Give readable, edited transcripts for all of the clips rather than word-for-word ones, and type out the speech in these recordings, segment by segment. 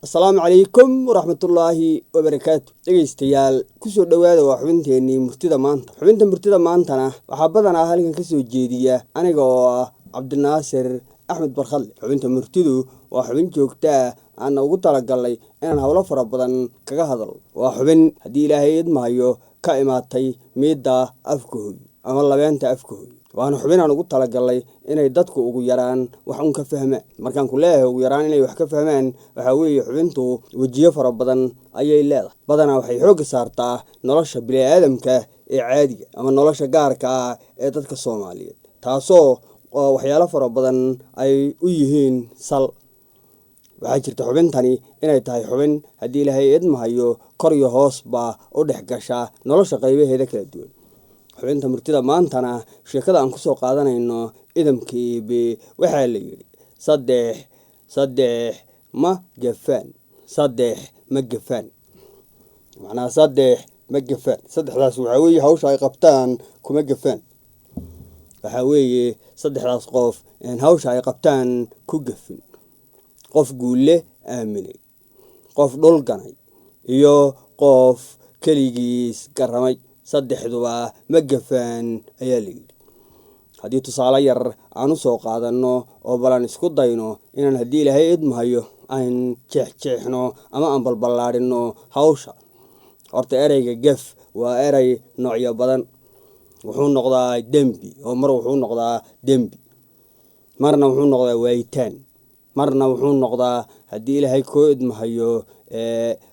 Asalaamu calaykum waraxmatullaahi wabarakaatu. Dhegeystayaal, kusoo dhowaada, waa xubinteennii murtida maanta. Xubinta murtida maantana waxaa badanaa halkan ka soo jeediya aniga oo ah Cabdinaasir Axmed Barkhadle. Xubinta murtidu waa xubin joogta ah aana ugu talagalnay inaan howlo fara badan kaga hadalno. Waa xubin, haddii Ilaahay idmahayo, ka imaatay miidda afka hooyo ama labeenta afka hooyo, waana xubin aan ugu talagalnay inay dadku ugu yaraan wax un ka fahmaan. Markaan ku leeyahay ugu yaraan inay wax ka fahmaan, waxaa weeye xubintu wejiyo fara badan ayay leedahay. Badanaa waxay xoogga saartaa nolosha bini-aadamka ee caadiga ama nolosha gaarka ah ee dadka Soomaaliyeed, taasoo waxyaalo fara badan ay u yihiin sal. Waxaa jirta xubintani inay tahay xubin, haddii Ilaahay idmahayo, kor iyo hoosba u dhex gasha nolosha qaybaheeda kala duwan. Xubinta murtida maantana sheekada aan kusoo qaadanayno idamka Eebe waxaa la yidhi: "Saddex saddex ma gafaan, saddex ma gafaan." Macnaha, saddex ma gafaan, saddexdaas waxaa weeye hawsha ay qabtaan kuma gafaan. Waxaa weeye saddexdaas qof hawsha ay qabtaan ku gafin: qof guulle aaminay, qof dhul ganay iyo qof keligiis garamay. Saddexduba ma gafaan ayaa la yidhi. Haddii tusaale yar aan u soo qaadanno oo balan isku dayno inaan, haddii Ilaahay idmahayo, aan jeexjeexno ama aan balballaadhino hawsha, horta ereyga gef waa erey noocyo badan. Wuxuu noqdaa dembi, oo mar wuxuu noqdaa dembi, marna wuxuu noqdaa waayitaan, marna wuxuu noqdaa, haddii Ilaahay koo idmahayo,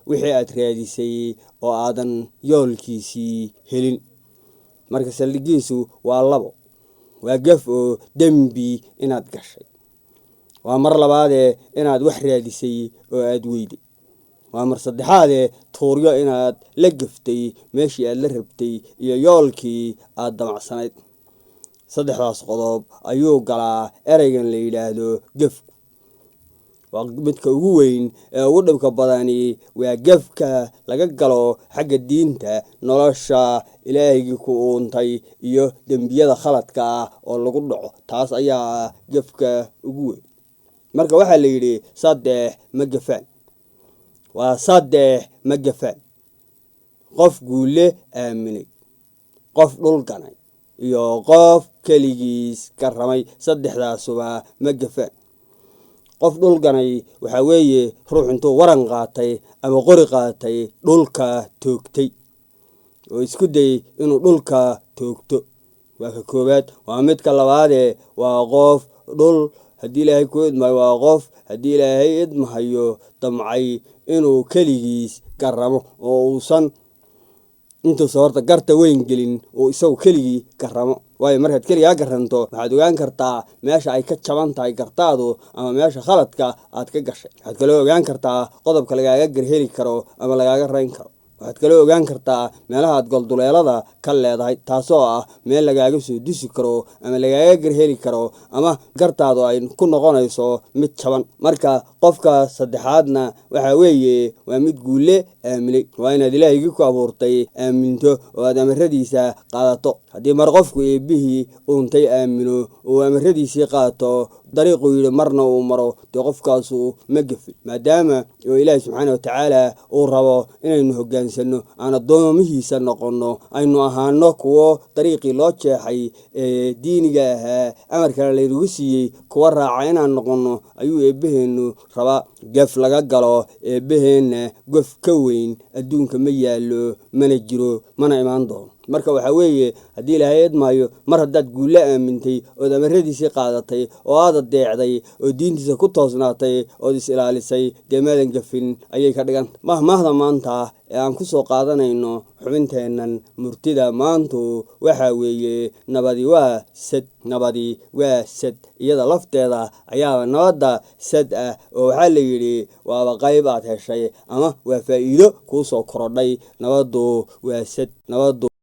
wixii aad raadisay oo aadan yoolkiisii helin. Marka saldhigiisu waa labo: waa gef oo dembi inaad gashay, waa mar labaadee inaad wax raadisay oo aad weyday, waa mar saddexaadee tuuryo inaad la gaftay meeshii aad la rabtay iyo yoolkii aad damacsanayd. Saddexdaas qodob ayuu galaa ereygan la yidhaahdo gefku. Waa midka ugu weyn ee ugu dhibka badani, waa gefka laga galo xagga diinta, nolosha Ilaahigii ku uuntay iyo dembiyada khaladka ah oo lagu dhaco. Taas ayaa gefka ugu weyn. Marka waxaa la yidhi: "Saddex ma gafaan." Waa saddex ma gafaan: qof guule aaminay, qof dhul ganay iyo qof keligiis garamay. Saddexdaasuba ma gafaan. Qof dhul ganay waxaa weeye ruux intuu waran qaatay ama qori qaatay dhulka toogtay oo isku dayey inuu dhulka toogto, waa ka koowaad. Waa midka labaadee waa qof dhul, haddii Ilaahay ku idmahayo, waa qof, haddii Ilaahay idmahayo, damcay inuu keligiis garamo oo uusan intuusa horta garta weyn gelin uu isagu keligii garamo. Waayo, markaad keligaa garanto, waxaad ogaan kartaa meesha ay ka jaban tahay gartaadu ama meesha khaladka aad ka gashay. Waxaad kaloo ogaan kartaa qodobka lagaaga garheli karo ama lagaaga rayn karo. Waxaad kaloo ogaan kartaa meelaha aad golduleelada ka leedahay, taasoo ah meel lagaaga soo dusi karo ama lagaaga garheli karo ama gartaadu ay ku noqonayso mid jaban. Marka qofka saddexaadna waxaa weeye waa mid guule aaminay. Waa inaad Ilaahigii ku abuurtay aaminto oo aad amaradiisa qaadato. Haddii mar qofku Eebbihii uuntay aamino oo amaradiisii qaato, dariiquu yidhi marna uu maro, dee qofkaasu ma gefin, maadaama oo Ilaahi subxaana watacaala uu rabo inaynu hoggaansanno, aan addoomihiisa noqonno, aynu ahaano kuwo dariiqii loo jeexay ee diiniga ahaa, amarkana laynagu siiyey, kuwa raaca inaan noqonno ayuu Eebbaheennu rabaa. Gef laga galo Eebbaheenna, gof ka weyn adduunka ma yaallo, mana jiro, mana imaan doono. Marka waxaa weeye, haddii Ilaahay idmaayo, mar haddaad guulle aamintay ood amaradiisii qaadatay oo aad adeecday oo diintiisa ku toosnaatay ood is ilaalisay, dee maadan gafin ayay ka dhiganta. Mahmaahda maanta ee aan ku soo qaadanayno xubinteennan murtida maantu waxaa weeye: "Nabadi waa sad." Nabadi waa sad. Iyada lafteeda ayaaba nabadda sad ah, oo waxaa la yidhi waaba qayb aad heshay ama waa faa'iido kuu soo korodhay. Nabaddu waa sad, nabaddu.